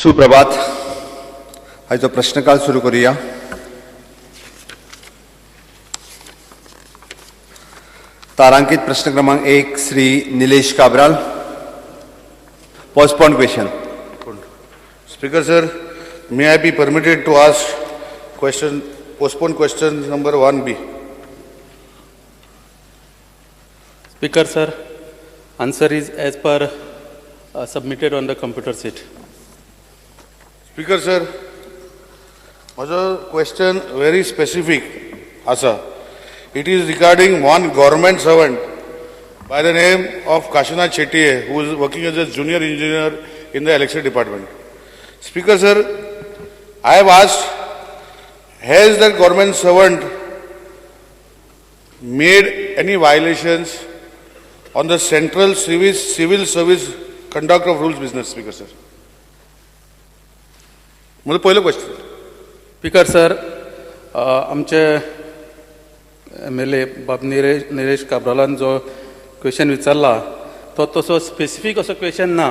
सुप्रभात. आयचो प्रश्नकाळ सुरू करूया. तारांकित प्रश्न क्रमांक 1, Shri Nilesh Cabral. Postpone question. Speaker sir, may I be permitted to ask question, postpone question number 1B? Speaker sir, answer is as per submitted on the computer sheet. Speaker sir, म्हजो question very specific आसा. It is regarding one government servant by the name of Kashinath Shetye, who is working as a junior engineer in the electricity department. Speaker sir, I have asked, has that government servant made any violations on the Central Civil Service Conduct of Rules Business, Speaker sir? म्हजो पयलो question. Speaker sir, आमचे MLA बाब निलेश काब्रालान जो question विचारला तो तसो specific असो question ना.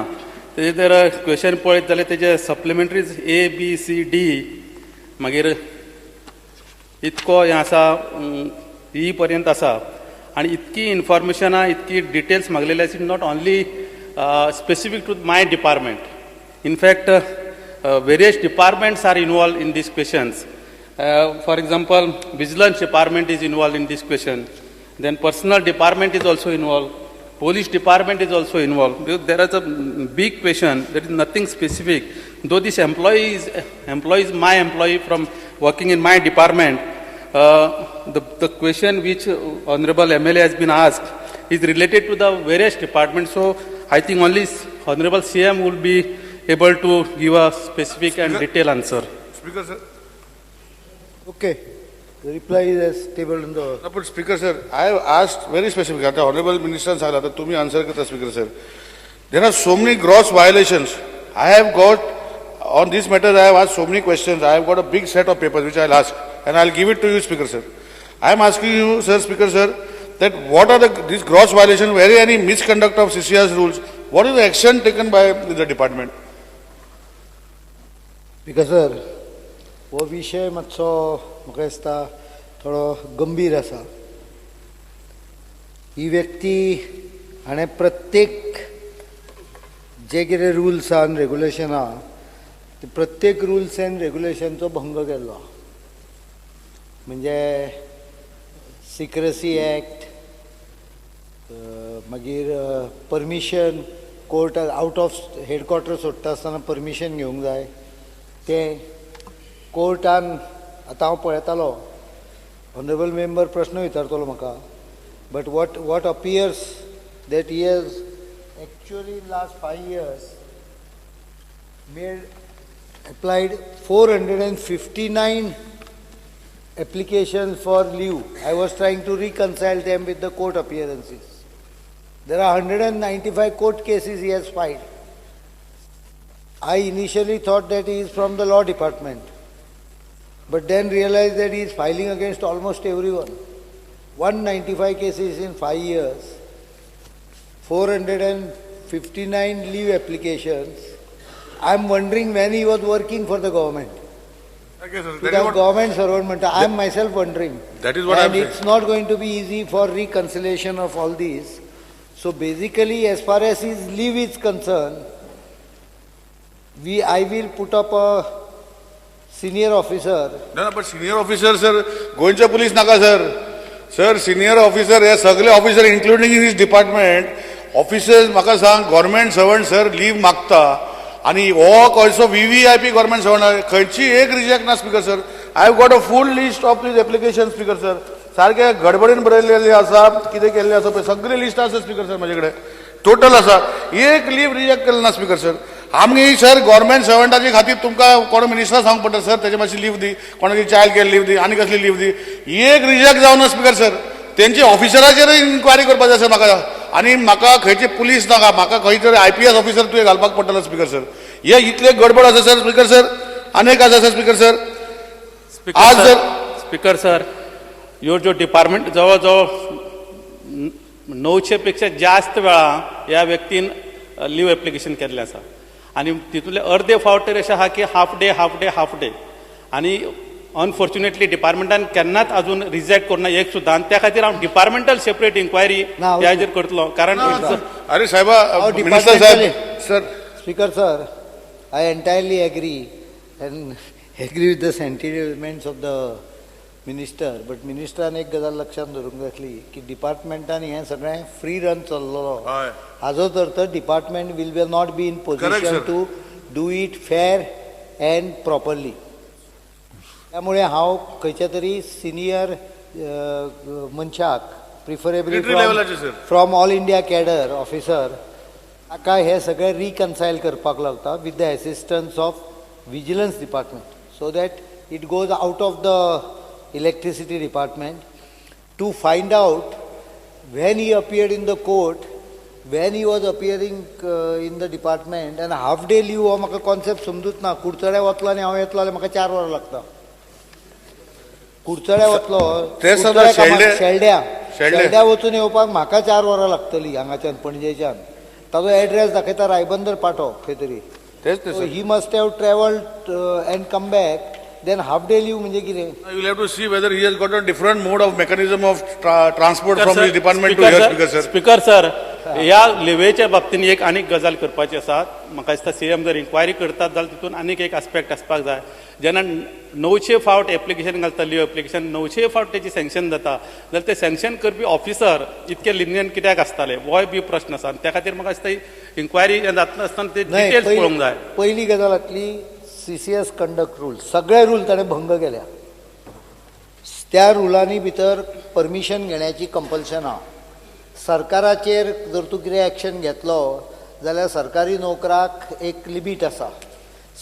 तेजे जर क्वेश्चन पळयत जाल्यार तेजे सप्लिमेंटरीज ए बी सी डी मागीर इतको हें आसा, ई पर्यंत आसा आनी इतकी इन्फॉर्मेशनां, इतकी डिटेल्स मागलेली आसा. Not only specific to my department, in fact various departments are involved in these questions. For example, vigilance department is involved in this question. Then personnel department is also involved. Police department is also involved. Because there is a big question. There is nothing specific. Though this employee is my employee from working in my department, the question which Honorable MLA has been asked is related to the various departments. So I think only Honorable CM will be able to give a specific and detailed answer. Speaker sir. Okay. The reply is as tabled in the. No, but Speaker sir, I have asked very specific. आता Honorable Minister सांगला, आता तुम्ही answer करता. Speaker sir, there are so many gross violations. I have got on this matter, I have asked so many questions. I have got a big set of papers which I will ask and I will give it to you, Speaker sir. I am asking you, sir, Speaker sir, that what are the these gross violations, where any misconduct of CCR's rules, what is the action taken by the department? Speaker sir, हो विशय मातसो म्हाका दिसता थोडो गंभीर आसा. ही व्यक्ती हाणें प्रत्येक जे कितें रुल्स आहा आनी रेगुलेशन आहा ते प्रत्येक रुल्स एंड रेगुलेशनचो भंग केल्लो आहा. म्हणजे सिक्रसी एक्ट, मागीर permission, court out of headquarter सोडटा आसतना परमिशन घेवंक जाय, तें कोर्टान. आतां हांव पळयतालो, ऑनरेबल मेंबर प्रश्न विचारतलो म्हाका, but what appears that he has actually in last 5 years made applied 459 applications for leave. I was trying to reconcile them with the court appearances. There are 195 court cases he has filed. I initially thought that he is from the law department, but then realized that he is filing against almost everyone. 195 cases in 5 years, 459 leave applications. I am wondering when he was working for the government. Okay, sir. To That is the what, government servant, I am myself wondering. That is what I am And it's saying. Not going to be easy for reconciliation of all these. So basically, as far as his leave is concerned, I will put up a senior officer. No, but senior officer, sir, गोंयचे police नाका sir. Sir, senior officer, हे सगळे officer including in his department officers. म्हाका सांग, government servant sir leave मागता आनी हो कसो व्हीव्हीआयपी गव्हर्मेंट सर्वंट, खंयची एक रिजेक्ट ना. Speaker sir, I have got a full list of these application, Speaker sir. सारखे गडबडीन बरयल्लेली आसा, कितें केल्लें आसा पळय, सगळी लिस्ट आसा स्पीकर सर, म्हजे कडेन टोटल आसा. एक लीव रिजेक्ट केलें ना स्पीकर सर. आमी सर गव्हर्मेंट सर्वंटाचे खातीर तुमकां कोण मिनिस्टर सांगूंक पडटा, सर तेजे मातशी लीव दी, कोणाची चायल्ड केअर लीव दी, आनी कसली लीव दी. एक रिजेक्ट जावना स्पीकर सर. तेंची ऑफिसराचेरय इन्क्वायरी करपाची आसा म्हाका. आनी म्हाका खंयची पुलीस नाका, म्हाका खंय तरी आयपीएस ऑफिसर तुवें घालपाक पडटलो स्पीकर सर. हे इतले गडबड आसा सर. स्पीकर सर, आनी एक आसा सर, स्पीकर सर. स्पीकर आज सर, जर स्पीकर सर, ह्यो ज्यो डिपार्टमेंट जवळ जवळ 900 पेक्षा जास्त वेळा ह्या व्यक्तीन लीव एप्लिकेशन केल्लें आसा. आनी तितूंतले अर्दे फावट तरी अशें आहा की half day, half day, half day. आनी अनफॉर्च्युनेटली डिपार्टमेंटान केन्नाच अजून रिजेक्ट करूना एक सुद्दां. आनी त्या खातीर हांव डिपार्टमेंटल सेपरेट इन्क्वायरी ना, ह्या हाजेर करतलो, कारण अरे साहेबा, हांव minister Saheb, departmentally- sir. Speaker sir, I entirely agree and agree with the sentiments of the minister, but मिनिस्टरान एक गजाल लक्षात दवरूंक जाय आसली की डिपार्टमेंटान हें सगळें फ्री रन चल्लेलो. हय. हाजोच अर्थ department will be not be in Correct, position sir. To do it fair and properly. त्यामुळे हांव खंयच्या तरी सिनियर मनशाक, प्रिफरेबली Military level आचे, sir. From all India cadre officer, ताका हे सगळें रिकन्सायल करपाक लागता with the assistance of vigilance department, so that it goes out of the electricity department to find out when he appeared in the court, when he was appearing in the department. And half day leave हो म्हाका concept समजूच ना. कुडचड्या वतलो आनी हांव येतलो जाल्यार म्हाका 4 वरां लागता. कुडचड्या वतलो, ते सदां कुडचड्या कामाक- शेल्डे- शेल्ड्या शेल्डे. शेल्ड्या वचून येवपाक म्हाका 4 वरां लागतली हांगाच्यान पणजेच्यान. ताजो एड्रेस दाखयता रायबंदर पाटो खंय तरी. तेच ते sir. He must have travelled and come back. Then half day leave म्हणजे कितें? You will have to see whether he has got a different mode of mechanism of transport from his department to here, Speaker sir. Speaker sir, ह्या लिवेच्या बाबतीन एक आनीक गजाल करपाची आसा. म्हाका दिसता सीएम जर इन्क्वायरी करतात जाल्यार तितून आनीक एक आस्पेक्ट आसपाक जाय. जेन्ना 900 फावट एप्लिकेशन घालता, लिव एप्लिकेशन 900 फावट तेची सँक्शन जाता, जाल्यार ते सँक्शन करपी ऑफिसर इतके लिनियंट कित्याक आसताले, होय बी प्रश्न आसा. आनी त्या खातीर म्हाका दिसता इन्क्वायरी जातना आसतना ते नाही, डिटेल्स पळोवंक जाय. पहिली गजाल आतली सीसीएस कंडक्ट रूल, सगळे रूल ताणें भंग केल्या. त्या रुलांनी भितर परमिशन घेण्याची कंपल्शन आहा. सरकाराचेर जर तूं कितें एक्शन घेतलो जाल्यार सरकारी नोकराक एक लिमीट आसा.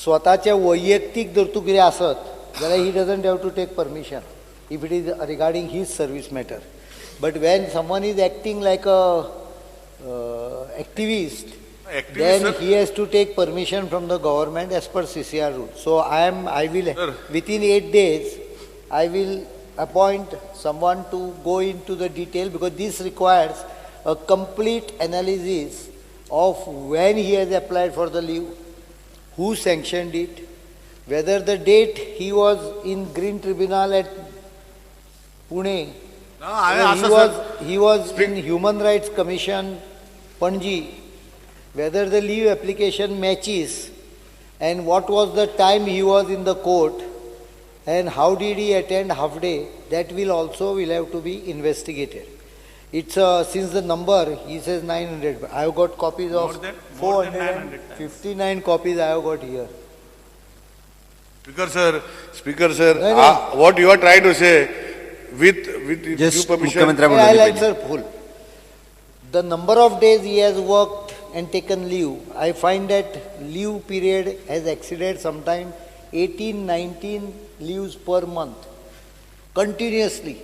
स्वताचे वैयक्तीक जर तूं कितें आसत जाल्यार he doesn't have to take permission if it is regarding his service matter. But when someone is acting like a activist, Activist, then sir. He has to take permission from the government as per CCR rule. So I will, Sir. Within 8 days, I will appoint someone to go into the detail, because this requires a complete analysis of when he has applied for the leave, who sanctioned it, whether the date he was in Green Tribunal at Pune, ना, हांवें he आसा was, sir. He was in Human Rights Commission, Panji, whether the leave application matches and what was the time he was in the court and how did he attend half day, that will also will have to be investigated. It's since the number, he says 900, but I have got copies of More than 900 times. 459 copies I have got here. Speaker sir, Speaker sir, नाही, नाही. What you are trying to say, with due Just permission. मुख्यमंत्र्या I'll बोलवली answer full. The number of days he has worked and taken leave, I find that leave period has exceeded sometime 18, 19 leaves per month, continuously.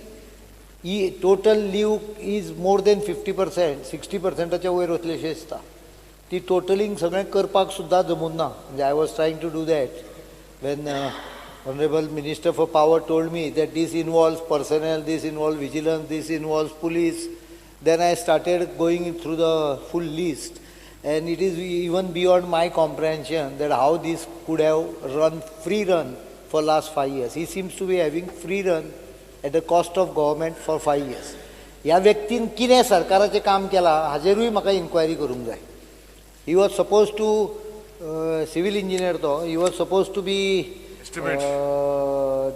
He total leave is more than 50%, 60% च्या वयर वतलेशें दिसता. ती totalling सगळें करपाक सुद्दां जमून ना. म्हणजे I was trying to do that when honourable minister for power told me that this involves personnel, this involves vigilance, this involves police. Then I started going through the full list, and it is even beyond my comprehension that how this could have run free run for last 5 years. He seems to be having free run at the cost of government for 5 years. ह्या व्यक्तीन कितें सरकाराचें काम केलां हाजेरूय म्हाका enquiry करूंक जाय. He was supposed to, civil engineer तो, he was supposed to be Estimates.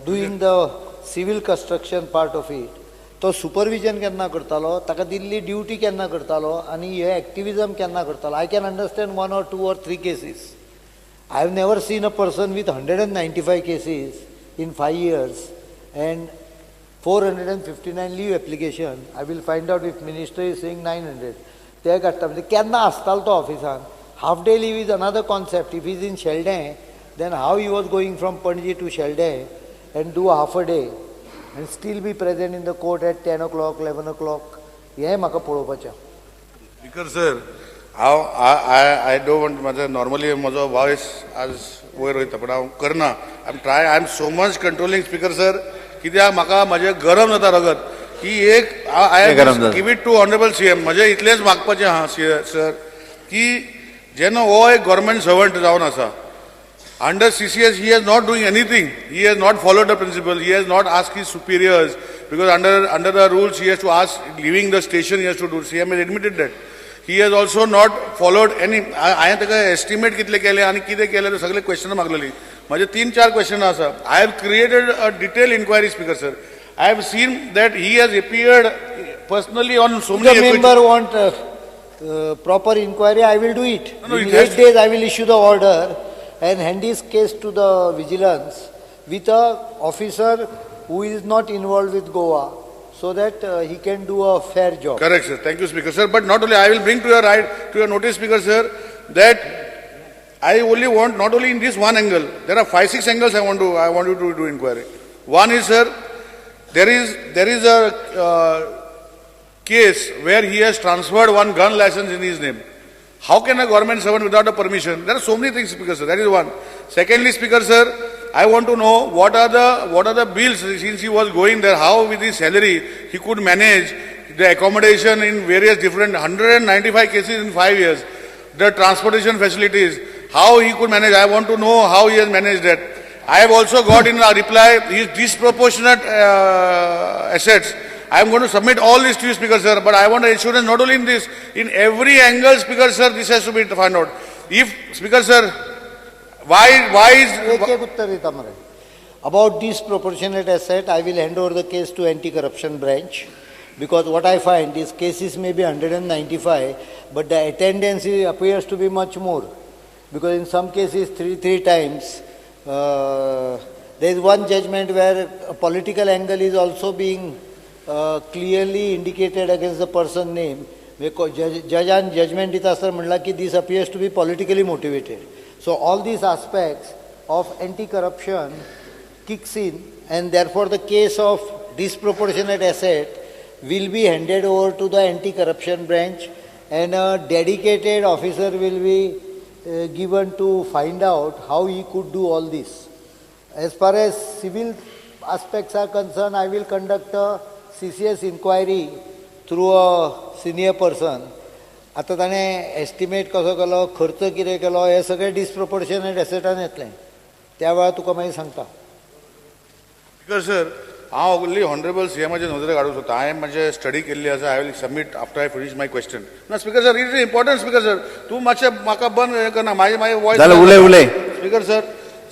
Doing the civil construction part of it. तो सुपरविजन केन्ना करतालो, ताका दिल्ली ड्युटी केन्ना करतालो आनी हे एक्टिविजम केन्ना करतालो. I can understand 1 or 2 or 3 cases. I have never seen a person with 195 cases in 5 years and 459 leave application. I will find out if minister is saying 900. ते काडटा म्हणजे केन्ना आसतालो तो ऑफिसान. Half day leave is another concept. If is in Sheldem, then how he was going from Panaji to Sheldem and do half a day and still be present in the court at 10 o'clock, 11 o'clock, हें म्हाका पळोवपाचें. Speaker sir, हांव I don't want, म्हाजो normally म्हजो voice आज वयर वयता, पण हांव करना. I am try, I am so much controlling, speaker sir, कित्याक म्हाका म्हजें गरम जाता रगत की एक I गरम जाता. Give it to honourable CM. म्हजें इतलेंच मागपाचें आहा सर की जेन्ना हो एक गव्हर्मेंट सर्वंट जावन आसा, under CCS he has not doing anything. He has not followed the principle. He has not ask his superiors because under the rules he has to ask leaving the station he has to do. CM has admitted that. He has also not followed any. हांवें ताका estimate कितले केले आनी कितें केलें ते सगळे question मागलेली. म्हजे तीन चार क्वेश्चन आसा. I have created a detail inquiry, Speaker sir. I have seen that he has appeared personally on so If many the member want proper inquiry, I will do it. No, In it has 8 days, I will issue the order and hand his case to the vigilance with a officer who is not involved with Goa, so that he can do a fair job. Correct, sir. Thank you, Speaker sir. But not only, I will bring to your right, to your notice, Speaker sir, that I only want not only in this one angle. There are 5-6 angles I want you to do inquiry. One is, sir, there is a case where he has transferred one gun license in his name. How can a government servant without a permission? There are so many things, Speaker sir. That is one. Secondly, Speaker sir, I want to know what are the bills since he was going there, how with his salary he could manage the accommodation in various different 195 cases in 5 years, the transportation facilities, how he could manage. I want to know how he has managed that. I have also got in a reply his disproportionate assets. I am going to submit all these to you, Speaker sir, but I want assurance not only in this, in every angle, Speaker sir, this has to be found out. If, Speaker sir, why is... एक उत्तर दिता मरे. About disproportionate asset, I will hand over the case to anti-corruption branch, because what I find is cases may be 195, but the attendance appears to be much more, because in some cases three times. There is one judgment where a political angle is also being clearly indicated against the person name. Judge judgment दिता आसतना म्हणला की this appears to be politically motivated. So all these aspects of anti-corruption kicks in, and therefore the case of disproportionate asset will be handed over to the anti-corruption branch, and a dedicated officer will be given to find out how he could do all this. As far as civil aspects are concerned, I will conduct a CCS inquiry through a senior person. आतां ताणें estimate कसो केलो, खर्च कितें केलो, हें सगळें disproportionate एसेटान येतलें. त्या वेळार तुका मागीर सांगता. स्पीकर सर, हांव ओनली ऑनरेबल सीएमाचे नदरेक हाडूंक सोदता. हांवें म्हजें स्टडी केल्ली आसा. I will submit after I finish my question. ना Speaker sir, it is important. Speaker sir, तूं मातशें म्हाका बंद हें करना, म्हाजी वॉयस. जाल्यार उलय उलय. स्पीकर सर,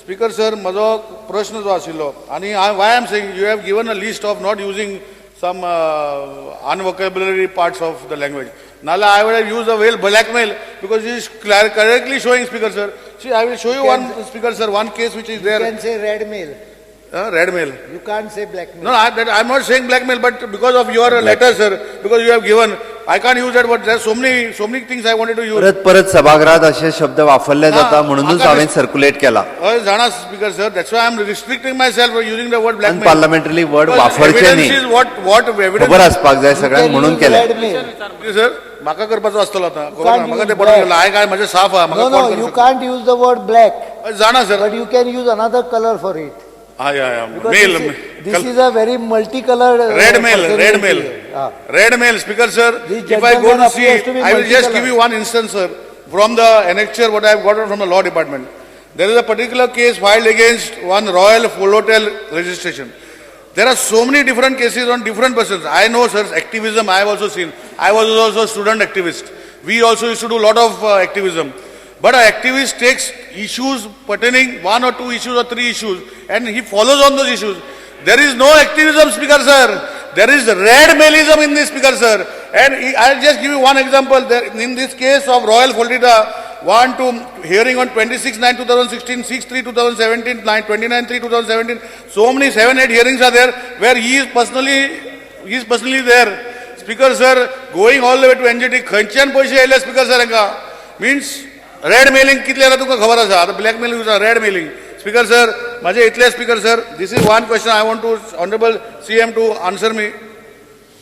स्पीकर सर, म्हजो प्रश्न जो आशिल्लो, आनी I why am saying you have given a list of not using some unvocabulary parts of the language. Nala, I would have used the word blackmail because it is correctly showing, Speaker sir. See, I will show you one, Speaker sir, one case which is there. You can say red mail. Red mail. You can't say blackmail. No, I'm not saying blackmail, but because of your letter, sir, because you have given, I can't use that word. There are so many things I wanted to use. परत परत सभागृहात असे शब्द वापरले जाता म्हणूनच हांवें circulate केला. हय जाणा Speaker sir, that's why I am restricting myself using the word blackmail. Unparliamentary word वापरचे न्ही, खबर आसपाक जाय सगळ्यांक म्हणून केलें. सर, म्हाका करपाचो आसतलो आतां, म्हाका तें पडून गेलें. हांवें काय म्हजें साफ आहा. No, no, you can't use the word black. जाणा sir, but you can use another colour for it. Yeah. Mail. This is a very multicolored. Red mail, red mail. Red mail, Speaker sir. If I go to see, I will just give you one instance, sir, from the annexure what I have gotten from the law department. There is a particular case filed against one Royal Hotel registration. There are so many different cases on different persons. I know, sir, activism I have also seen. I was also a student activist. We also used to do a lot of activism. But an activist takes issues pertaining one or two issues or three issues, and he follows on those issues. There is no activism, Speaker sir. There is red mailism in this, Speaker sir. And I'll just give you one example. There, in this case of Royal Florida, 1-2 hearing on 26/9/2016, 6/3/2017, 29/3/2017. So many 7-8 hearings are there where he is personally there. Speaker sir, going all the way to NGT, खंयच्यान पैसे आयले Speaker sir हांकां? Means red mailing कितले जाल्यार तुमकां खबर आसा. आतां black mailing red mailing. Speaker sir, म्हाजे इतले Speaker sir, this is one question I want to honourable CM to answer me.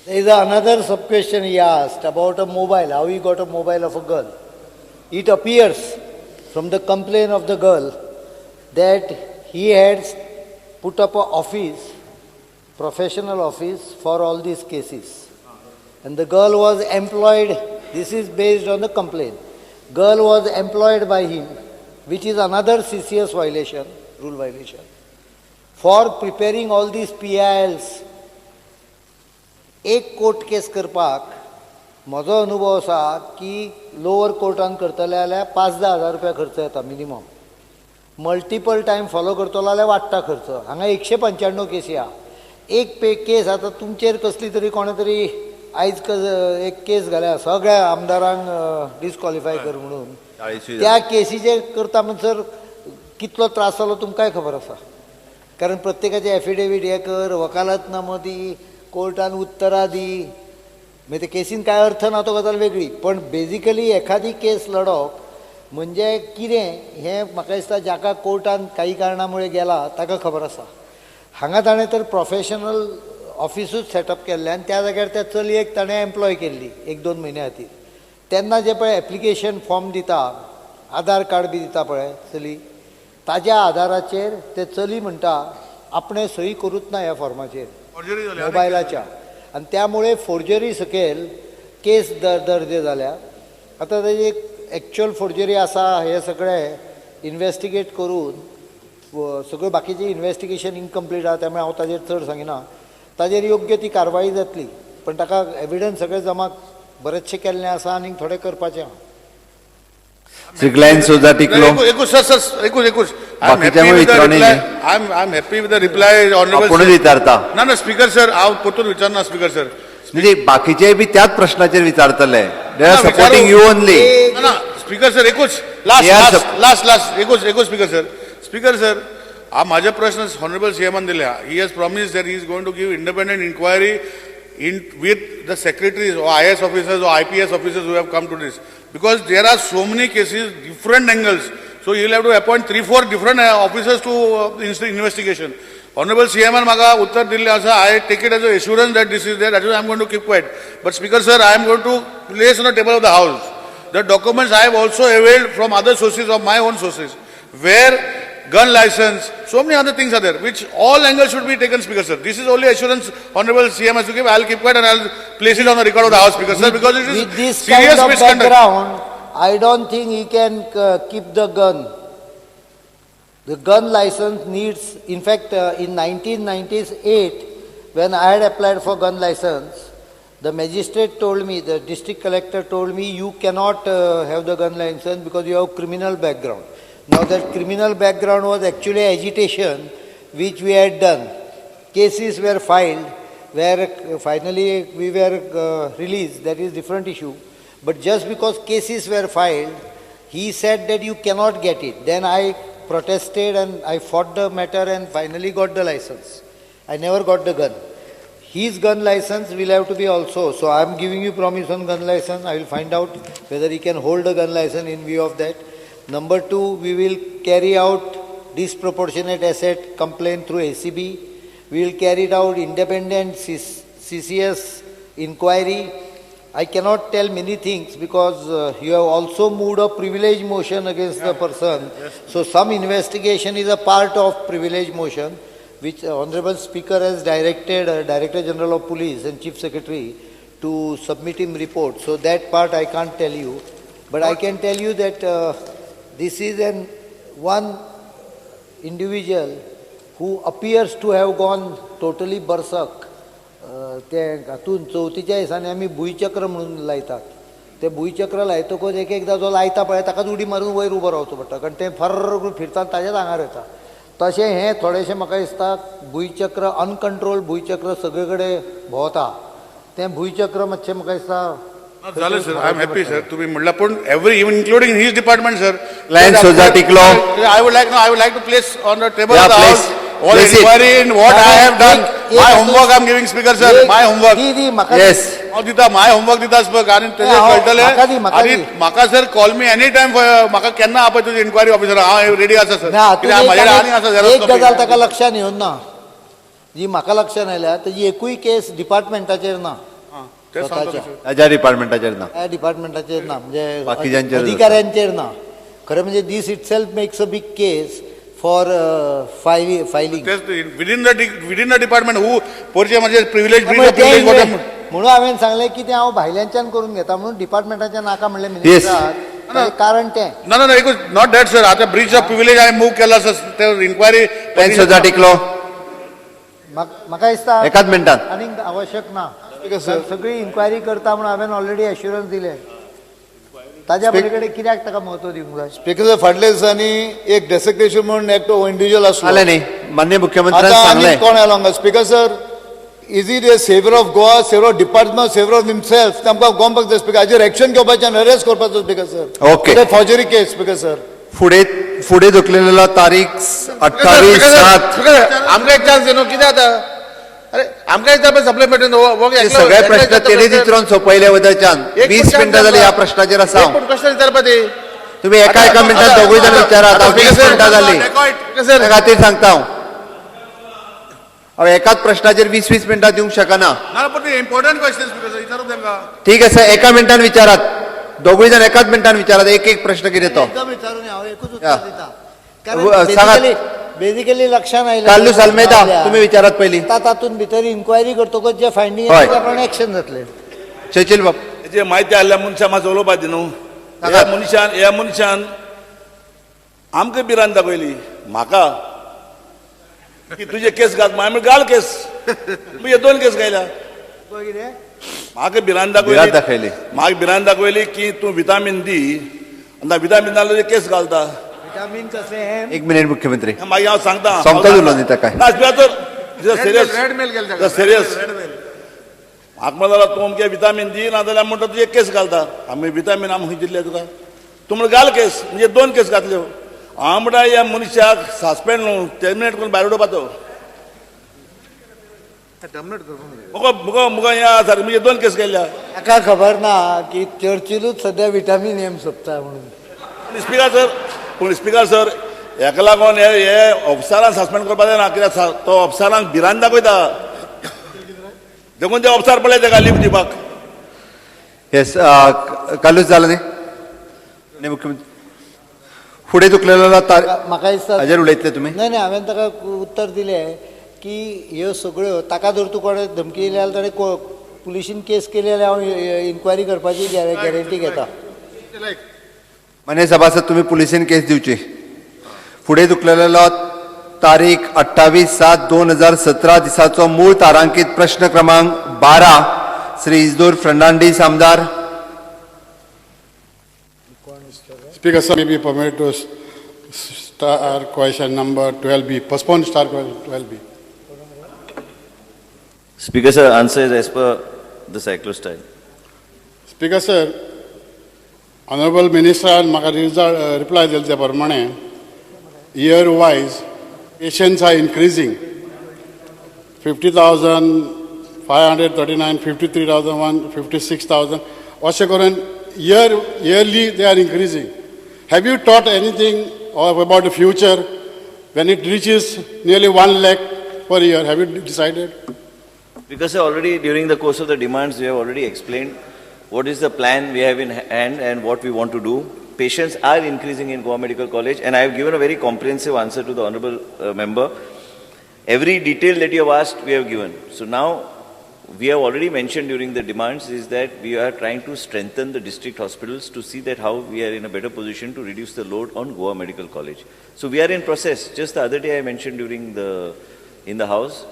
There is another sub question he asked about a mobile, how he got a mobile of a girl. It appears from the complaint of the girl that he had put up an office, professional office for all these cases. And the girl was employed, this is based on the complaint. Girl was employed by him, which is another CCS violation, rule violation, for preparing all these PILs. एक court केस करपाक म्हजो अनुभव आसा की lower कोर्टान करतले जाल्यार 5-10 हजार रुपया खर्च येता मिनिमम. मल्टिपल टायम फॉलो करतलो जाल्यार वाडटा खर्च. हांगा 195 केसी आहा. एक पे केस आतां तुमचेर कसली तरी कोणे तरी आयज एक केस घाल्या सगळ्या आमदारांक डिस्कॉलिफाय कर म्हणून. त्या केसीचेर करता म्हणसर कितलो त्रास जालो तुमकांय खबर आसा. कारण प्रत्येकाचे एफिडेवीट हें कर, वकालतनामो दी, कोर्टान उत्तरां दी. मागीर ते केसीन कांय अर्थ ना तो गजाल वेगळी, पण बेजिकली एखादी केस लडप म्हणजे कितें हें म्हाका दिसता जाका कोर्टान काही कारणां मुळे गेला ताका खबर आसा. हांगा ताणें तर प्रोफेशनल ऑफिसूच सेटअप केल्लें आनी त्या जाग्यार त्या चलयेक ताणें एम्प्लॉय केल्ली 1-2 म्हयन्या खातीर. तेन्ना जें पळय एप्लिकेशन फॉर्म दिता, आधार कार्ड बी दिता पळय चली, ताज्या आधाराचेर ते चली म्हणटा आपणें सही करूच ना ह्या फॉर्माचेर मोबायलाच्या, आनी त्यामुळे फोर्जरी सकयल केस दर्ज जाल्या. आतां ताजी एक्च्युअल फोर्जरी आसा हें सगळें इन्वेस्टिगेट करून सगळें बाकीचें इन्वेस्टिगेशन इनकम्प्लीट आसा, त्यामुळे हांव ताजेर चड सांगिना. ताजेर योग्य ती कारवाई जातली, पण ताका एविडन्स सगळें जमा बरेचशें केल्लें आसा आनी थोडें करपाचें आहा. श्री ग्लॅन सोजा टिकलो. एकूच सर, एकूच एकूच. I am happy with the reply honourable. कोणूच विचारता ना ना स्पीकर सर, हांव परतून विचारना स्पीकर सर. म्हणजे बाकीचे बी त्याच प्रश्नाचेर विचारतले. They are supporting you only. ना स्पीकर सर एकूच लास्ट लास्ट लास्ट एकूच एकूच स्पीकर सर. स्पीकर सर, हा माझे प्रश्न ऑनरेबल सीएमान दिल्या. He has promise that he is going to give independent inquiry in with the secretaries or IAS officers or IPS officers who have come to this, because there are so many cases, different angles, so you will have to appoint 3-4 different officers to investigation. Honorable CM and Maga uttar dille asa, I take it as an assurance that this is there, that is why I am going to keep quiet. But Speaker sir, I am going to place on the table of the house the documents I have also availed from other sources of my own sources, where gun license, so many other things are there, which all angles should be taken, Speaker sir. This is only assurance Honorable CM has to give. I will keep quiet and I will place it on the record of the house, Speaker sir, because it is with this serious kind of misconduct. Background, I don't think he can keep the gun. The gun license needs, in fact, in 1998, when I had applied for gun license, the magistrate told me, the district collector told me, you cannot have the gun license because you have criminal background. Now that criminal background was actually agitation which we had done. Cases were filed where finally we were released, that is different issue. But just because cases were filed, he said that you cannot get it. Then I protested and I fought the matter and finally got the license. I never got the gun. His gun license will have to be also. So I am giving you promise on gun license. I will find out whether he can hold a gun license in view of that. Number 2, we will carry out disproportionate asset complaint through ACB. We will carry it out independent CCS inquiry. I cannot tell many things because you have also moved a privilege motion against the person. Yes. So some investigation is a part of privilege motion, which Honorable Speaker has directed Director General of Police and Chief Secretary to submit him report. So that part I can't tell you. But I can tell you that this is an one individual who appears to have gone totally berserk. ते हातून चवथीच्या दिसांनी आमी भूंयचक्र म्हणून लायतात. ते भूंयचक्र लायतकच एक एकदां जो लायता पळय ताकाच उडी मारून वयर उबो रावचो पडटा, कारण तें फर्र करून फिरता ताज्याच आंगार येता. तशें हें थोडेशें म्हाका दिसता भूंयचक्र अनकंट्रोल भूंयचक्र सगळे कडेन भोंवता. तें भूंयचक्र मातशें म्हाका दिसता जालें sir. I am happy sir तुमी म्हणला, पूण every even including his department sir. Glenn Souza Tiklo. I would like to place on the table of the house all inquiry in what I have done. My homework I am giving Speaker sir, my homework. Yes, हांव दिता my homework दिता बघ आनी तेजेर कळटलें. आनी म्हाका sir call me any time, म्हाका केन्ना आपय तुजी इन्क्वायरी ऑफिसर, हांव रेडी आसा सर. ना, एक गजाल ताका लक्षान येवन ना, जी म्हाका लक्षान आयल्या तेजी एकूय केस डिपार्टमेंटाचेर ना, ताज्या डिपार्टमेंटाचेर ना, त्या डिपार्टमेंटाचेर ना, म्हणजे अधिकाऱ्यांचेर ना. खरें म्हणजे this itself makes a big case for filing within the department who पोरचे म्हणजे प्रिव्हिलेज. म्हणून हांवें सांगलें की तें हांव भायल्यांच्यान करून घेता म्हणून डिपार्टमेंटाच्या नाका म्हणलें मिनिस्टराक. कारण तें. ना ना एकूच not that sir. आतां ब्रीच ऑफ प्रिविलेज हांवें मूव केला सर, ते इन्क्वायरी. पेन सुद्दां टिकलो. म्हाका दिसता एकाच मिनटान. आनीक आवश्यक ना, सगळी इन्क्वायरी करता म्हणून हांवें ऑलरेडी एश्युरन्स दिले. ताज्या पलीकडे कित्याक ताका म्हत्व दिवंक जाय? स्पीकर सर, फाटल्या दिसांनी एक डेसिग्नेशन म्हणून एकटो इंडिव्हिज्युअल आसलो. आलें न्ही, मान्य मुख्यमंत्र्यान आतां आनी सांगलें. कोण आयलो हांगा? Speaker sir, is it a saviour of Goa, saviour of department, saviour of himself? तांकां गोमपाक जाय स्पीकर. हाजेर एक्शन घेवपाचें आनी अरेस्ट करपाचो speaker sir. Okay. Forgery case speaker sir. फुडें फुडें धुकलेला तारीख 28/7. आमकां एक चान्स दी न्हू, कितें जाता? अरे आमकां एकदा सप्लिमेंटरी. सगळे प्रश्न तेणेच विचारून सोंपयले वदच्यान 20 मिनटां जाली ह्या प्रश्नाचेर आसा हांव. प्रश्न विचारपा ती. तुम्ही एका एका मिनटात दोगूय जाण विचारात. हांव 20 मिनटां जाली त्या खातीर सांगता हांव. हांव एकाच प्रश्नाचेर 20-20 मिनटां दिवंक शकना. ना, पण इम्पॉर्टंट क्वेश्चन विचारू तांकां. ठीक आसा, एका मिनटान विचारात, दोगूय जाण एकाच मिनटान विचारात एक एक प्रश्न कितें तो. एकदम विचारून हांव एकूच या. उत्तर दिता, कारण सांगात. बेसिकली लक्षात आयलें. कार्लूस आल्मेदा, तुम्ही विचारात पयलीं. आतां तातूंत भितर इन्क्वायरी करतकच जे फायंडींग हय. येता त्या प्रमाणे एक्शन जातलें. चर्चिल बाब. जे म्हायती आसल्या मनशां मातसो उलोवपा दी न्हू. ह्या मनशान, ह्या मनशान आमकां भिरांत दाखयली म्हाका की तुजे केस घाल. हांवें म्हणलें घाल केस, म्हणजे दोन केस घायल्या. म्हाका भिरांत भिरांत दाखयली. दाखयली. म्हाका भिरांत दाखयली की तूं विटामीन दी आनी विटामीन नाल्यार तुजे केस घालता. विटामीन कसलें हें? एक मिनिट मुख्यमंत्री. मागीर हांव सांगता. सोमताच उलोवन दिता काय? ना स्पीकर सिरियस. रेड मेल केले ताका. सिरियस. म्हाका म्हणलो तूं अमकें विटामीन दी नाजाल्यार म्हणटा तुजे केस घालता. आमी विटामीन आमी खंय दिल्ले तुका? तूं म्हणटा घाल केस, म्हणजे दोन केस घातल्यो. हांव म्हणटा ह्या मनशाक सस्पेंड न्हू, टर्मिनेट करून भायर उडोवपाचो. मुगो मुगो मुगो ह्या सारकें म्हणजे दोन केस केल्या. ताका खबर ना की चर्चिलूच सद्या विटामीन एम सोदता म्हणून. स्पीकर सर, पूण स्पीकर सर, हेका लागून हे हे ऑफिसरांक सस्पेंड करपा जायना, कित्याक तो ऑफिसरांक भिरांत दाखयता, देखून ते ऑफिसर पळय तेका लीव दिवपाक. येस, कार्लूस जालें न्ही? माननीय मुख्यमंत्री, फुडें धुकलेला तारीख. म्हाका दिसता हाजेर उलयतले तुमी? न्हय न्हय, हांवें ताका उत्तर दिलें की ह्यो सगळ्यो ताका जर तूं कोणें धमकी दिली जाल्यार ताणें पुलिशीन केस केली जाल्यार हांव इन्क्वायरी करपाची गॅरंटी घेता. मान्य सभासद, तुम्ही पुलिसेन केस दिवची. फुडें धुकलेलो तारीख 28/7/2017 दिसाचो मूळ तारांकीत प्रश्न क्रमांक 12, श्री इजदोर फर्नांडीस आमदार. Speaker sir, may be permitted to star question number 12B, postpone star question 12B. Speaker sir, answer is as per the cyclostyle. Speaker sir, honourable मिनिस्टरान म्हाका रिजल्ट रिप्लाय दिले त्या प्रमाणे year wise patients are increasing, 50,539, 53,001, 56,000 अशें करून yearly they are increasing. Have you thought anything about the future when it reaches nearly 1 lakh per year? Have you decided? Because sir, already during the course of the demands, we have already explained what is the plan we have in hand and what we want to do. Patients are increasing in Goa Medical College, and I have given a very comprehensive answer to the honorable member. Every detail that you have asked, we have given. So now, we have already mentioned during the demands is that we are trying to strengthen the district hospitals to see that how we are in a better position to reduce the load on Goa Medical College. So we are in process. Just the other day I mentioned during the, in the house,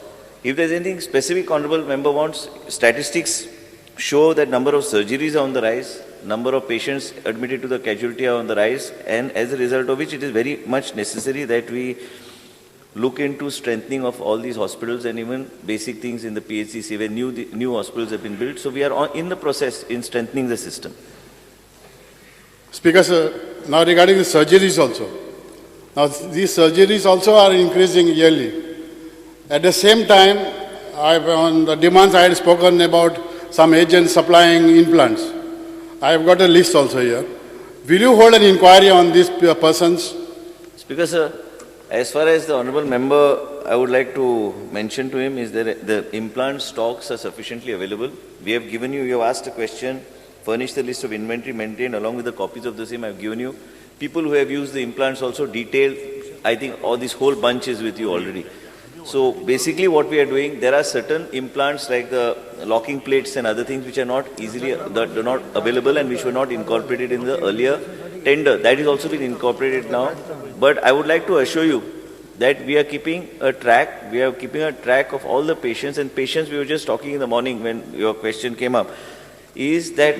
if there is anything specific honorable member wants, statistics show that number of surgeries are on the rise, number of patients admitted to the casualty are on the rise, and as a result of which it is very much necessary that we look into strengthening of all these hospitals and even basic things in the PHCC where new hospitals have been built. So we are in the process in strengthening the system. Speaker sir, now regarding the surgeries also. Now these surgeries also are increasing yearly. At the same time, on the demands I had spoken about some agents supplying implants. I have got a list also here. Will you hold an inquiry on these persons? Speaker sir, as far as the honorable member, I would like to mention to him is that the implant stocks are sufficiently available. We have given you, you have asked a question, furnish the list of inventory maintained along with the copies of the same I have given you. People who have used the implants also detailed, I think all this whole bunch is with you already. So basically what we are doing, there are certain implants like the locking plates and other things which are not easily, that are not available and which were not incorporated in the earlier tender, that is also been incorporated now. But I would like to assure you that we are keeping a track. We are keeping a track of all the patients, and patients we were just talking in the morning when your question came up, is that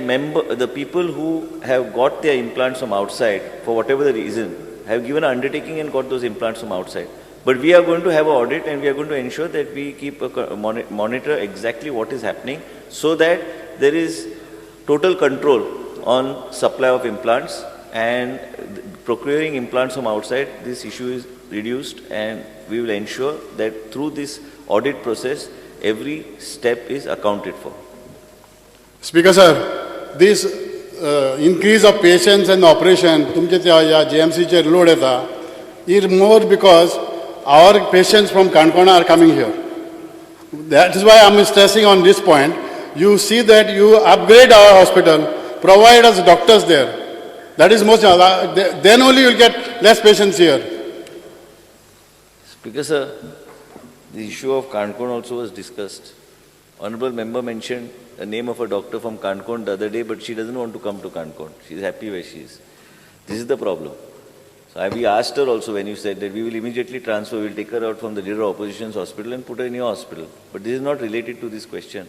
the people who have got their implants from outside, for whatever the reason, have given an undertaking and got those implants from outside. But we are going to have an audit, and we are going to ensure that we keep a monitor exactly what is happening, so that there is total control on supply of implants, and procuring implants from outside, this issue is reduced, and we will ensure that through this audit process, every step is accounted for. Speaker sir, this increase of patients and operation, तुमचे त्या GMC चेर load येता, is more because our patients from Canacona are coming here. That is why I am stressing on this point. You see that you upgrade our hospital, provide us doctors there. That is most, then only you will get less patients here. Speaker sir, the issue of Canacona also was discussed. Honorable member mentioned the name of a doctor from Canacona the other day, but she doesn't want to come to Canacona. She is happy where she is. This is the problem. So we asked her also when you said that we will immediately transfer, we will take her out from the leader of opposition's hospital and put her in your hospital. But this is not related to this question.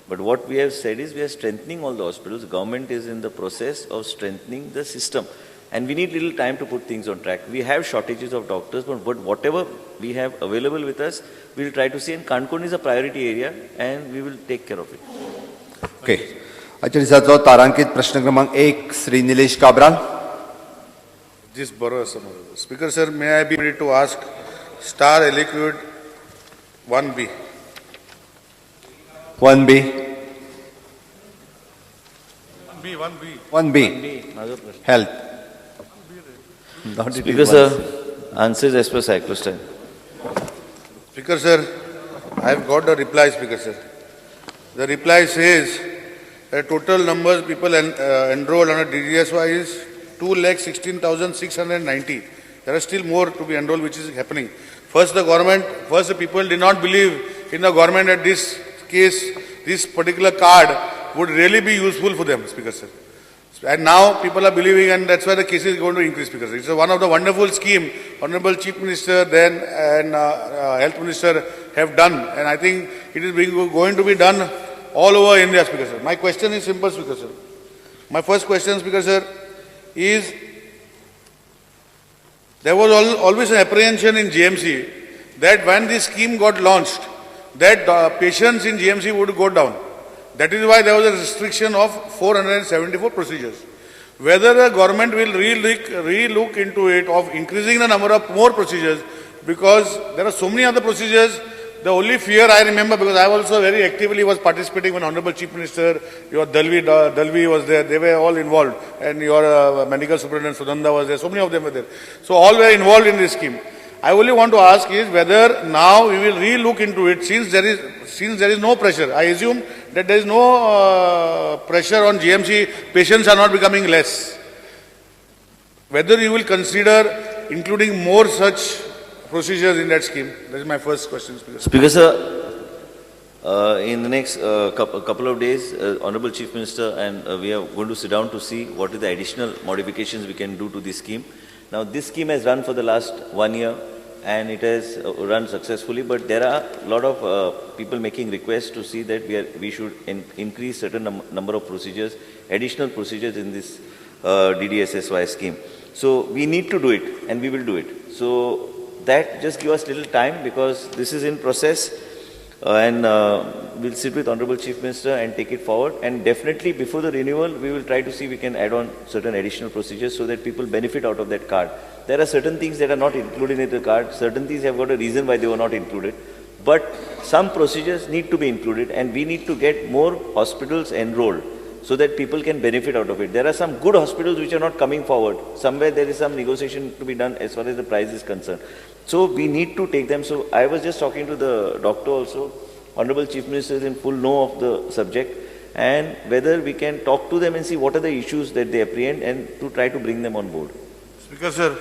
But what we have said is we are strengthening all the hospitals. Government is in the process of strengthening the system. And we need little time to put things on track. We have shortages of doctors, but whatever we have available with us, we will try to see. And Canacona is a priority area, and we will take care of it. Okay. आजच्या दिसाचो तारांकित प्रश्न क्रमांक 1, Shri Nilesh Cabral. This बरो आसा. Speaker sir, may I be ready to ask star aliquot 1B? 1B. 1B, 1B. 1B. Health. Speaker sir, answers as per cyclostyle. Speaker sir, I have got the reply, Speaker sir. The reply says the total numbers people enrolled under DDSY is 2,16,690. There are still more to be enrolled, which is happening. First the people did not believe in the government that this case, this particular card would really be useful for them, Speaker sir. And now people are believing, and that's why the case is going to increase, Speaker sir. It's one of the wonderful scheme Honorable Chief Minister then and Health Minister have done, and I think it is going to be done all over India, Speaker sir. My question is simple, Speaker sir. My first question, Speaker sir, is there was always an apprehension in GMC that when this scheme got launched, that patients in GMC would go down. That is why there was a restriction of 474 procedures. Whether the government will re-look into it of increasing the number of more procedures, because there are so many other procedures. The only fear I remember, because I also very actively was participating when Honorable Chief Minister, your Dalvi was there, they were all involved, and your medical superintendent Sudanda was there, so many of them were there. So all were involved in this scheme. I only want to ask is whether now we will re-look into it, since there is no pressure. I assume that there is no pressure on GMC, patients are not becoming less. Whether you will consider including more such procedures in that scheme? That is my first question, Speaker. Speaker sir, in the next couple of days, Honorable Chief Minister and we are going to sit down to see what are the additional modifications we can do to this scheme. Now, this scheme has run for the last 1 year and it has run successfully, but there are a lot of people making requests to see that we should increase certain number of procedures, additional procedures in this DDSSY scheme. So, we need to do it and we will do it. So, that just give us little time because this is in process and we'll sit with Honorable Chief Minister and take it forward, and definitely before the renewal we will try to see we can add on certain additional procedures so that people benefit out of that card. There are certain things that are not included in the card, certain things have got a reason why they were not included, but some procedures need to be included and we need to get more hospitals enrolled so that people can benefit out of it. There are some good hospitals which are not coming forward. Somewhere there is some negotiation to be done as far as the price is concerned. So we need to take them. So I was just talking to the doctor also. Honorable Chief Minister is in full know of the subject, and whether we can talk to them and see what are the issues that they apprehend and to try to bring them on board. Speaker sir,